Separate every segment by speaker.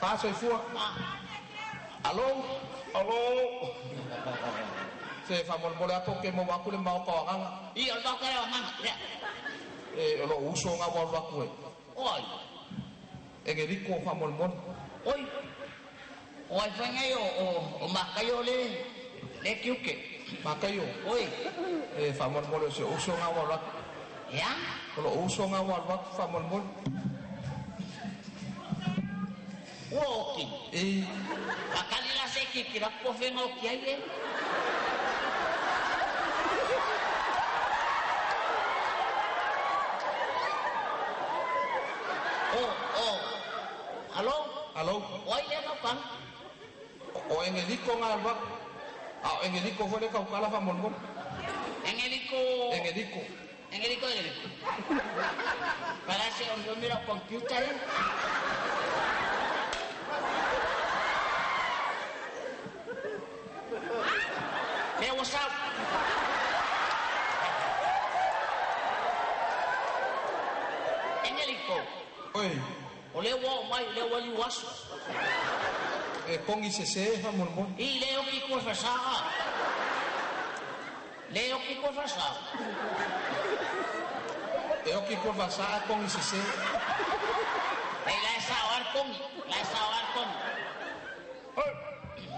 Speaker 1: Faasoifua. Alo.
Speaker 2: Alo.
Speaker 1: Se faamolemole atu ke maua atu le maota o agaga.
Speaker 2: Ia, o le maota lea o agaga lea.
Speaker 1: E o lou uso ga ua alu atu e.
Speaker 2: Oi.
Speaker 1: Egeliko faamolemole.
Speaker 2: Oi. O ai foi ngai o Makaio le kiuke.
Speaker 1: Makaio.
Speaker 2: Oi.
Speaker 1: E faamolemole o si ou uso ga ua alu atu.
Speaker 2: Ea?
Speaker 1: O lou uso ga ua alu atu faamolemole.
Speaker 2: Ua oki.
Speaker 1: E.
Speaker 2: Fakali la se ki la po fe ngo ki ai e. O. Alo.
Speaker 1: Alo.
Speaker 2: Oi le ka kan.
Speaker 1: O Engeliko ga alu atu. A o Engeliko foi le kaukala faamolemole.
Speaker 2: Engeliko.
Speaker 1: Engeliko.
Speaker 2: Engeliko Engeliko. Para se on mira computer. Hey, what's up? Engeliko.
Speaker 1: Oi.
Speaker 2: O le ua o mai, le ua liu aso.
Speaker 1: E kongi se se faamolemole.
Speaker 2: I le oki kua fasaga. Le oki kua fasaga.
Speaker 1: E oki kua fasaga kongi se se.
Speaker 2: E la e sao ar kongi. La e sao ar kongi.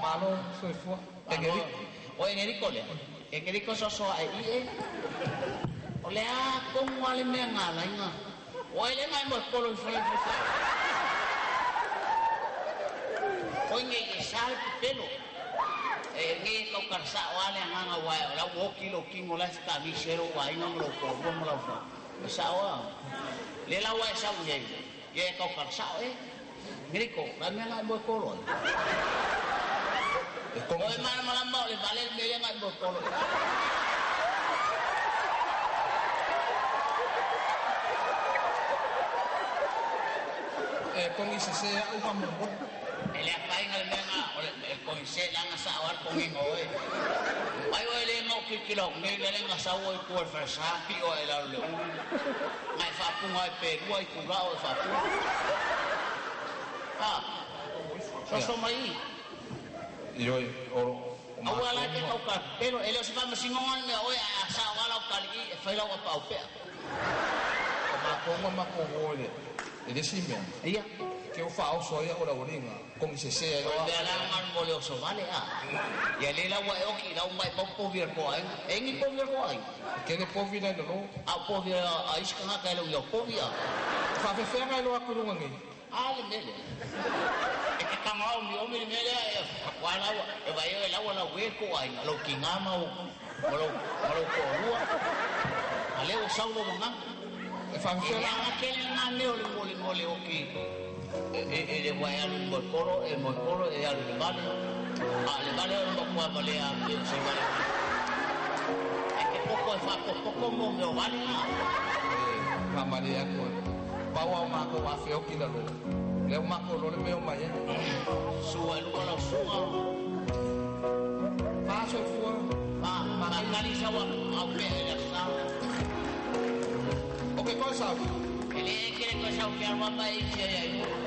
Speaker 1: Malo soifua. Engeliko.
Speaker 2: O Engeliko lea. Engeliko sosoa e i e. O le a kongu ale mea ngā lainga. O ele ngai mo polo i whai whai. O ngai e sale pelo. E ngai kau karsa o ale nganga wai o la woki lo kingo la ska mi sero wai ngam lo ko ro mo la fa. E sa o. Le la wai sa u ye. Ye kau karsa o e. Engeliko, la mea ngai mo polo.
Speaker 1: E kongi.
Speaker 2: O e mana malama o le vale le mea ngai mo polo.
Speaker 1: E kongi se se au faamolemole.
Speaker 2: E le apainga le mea ngā, o le kongi se langa sa o ar kongi ngō e. Pai o e le ngō kikilo, ngai le lenga sa o i kua wharasa, pi o e lalo le ulu. Ngai whaapunga e perua i kura o e whaapunga. Ha, soso mai i.
Speaker 1: Ioi, o
Speaker 2: Aua la ke kau ka pelo, e le o se whamasingonga le mea oe a sa o ala o kalii e whaila o apa au pea.
Speaker 1: O makonga makongo le, e le si mea.
Speaker 2: Ia.
Speaker 1: Ke o whaoso ia o la uringa, kongi se se ai
Speaker 2: O
Speaker 1: oa.
Speaker 2: mea la ngā mo le oso vale a. Ia le lau e oki, lau mai pau povi al koa ai. E ngi povi al koa ai.
Speaker 1: Ke le povi lai lolo.
Speaker 2: A povi a iska ngā kai lau ia povi a.
Speaker 1: Whaafewhea ngai loa kulunga ngi.
Speaker 2: A le mele. E te kanga o mi omi le mele e wā lau, e vai e lau lau we koa ai. Lau ki ngā mau, malo koa rua. A leo saulo manga.
Speaker 1: E whaafewhea
Speaker 2: E anga kele ngā meo le mole mole oki. E le wai alu mo koro, e mo koro, e alu le vale. A le vale o mo kua vale a pe o se vale. E te poko e whakopoko mo meo vale a.
Speaker 1: E whamare a koe. Pau au mako wa whioki la lo. Leo mako lo le meo mai e.
Speaker 2: Sua e luka lau sua.
Speaker 1: Whaasoifua.
Speaker 2: Wha, kali sawa au pe e le sa.
Speaker 1: O ke koe sau.
Speaker 2: E le kere koe sau kia rua mai i sia ia.